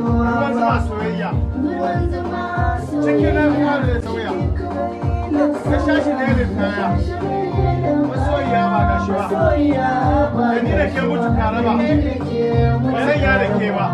Ruwan zuma soyayya. Cikin na ruwa da sauya. Ka sha shi ne da kaya. Masoyiya ba ga shi ba. Da ni da ke mutu tare ba. Ba zan ya da ke ba.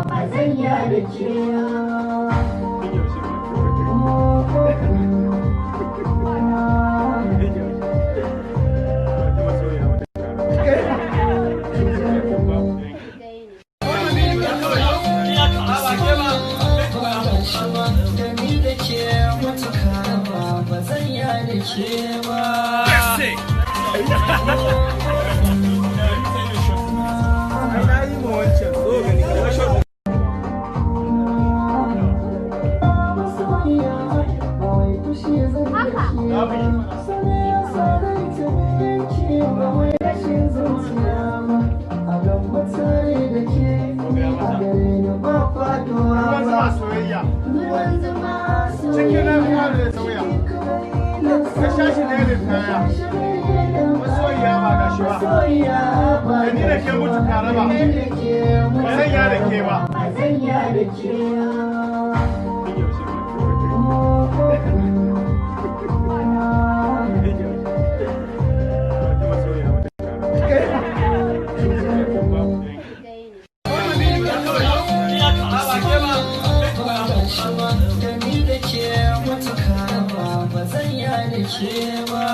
Ruwan zuma soyayya. Cikin na ruwa da sauya. Ka sha shi ne da kaya. Masoyiya ba ga shi ba. Da ni da ke mutu tare ba. Ba zan ya da ke ba. Ba.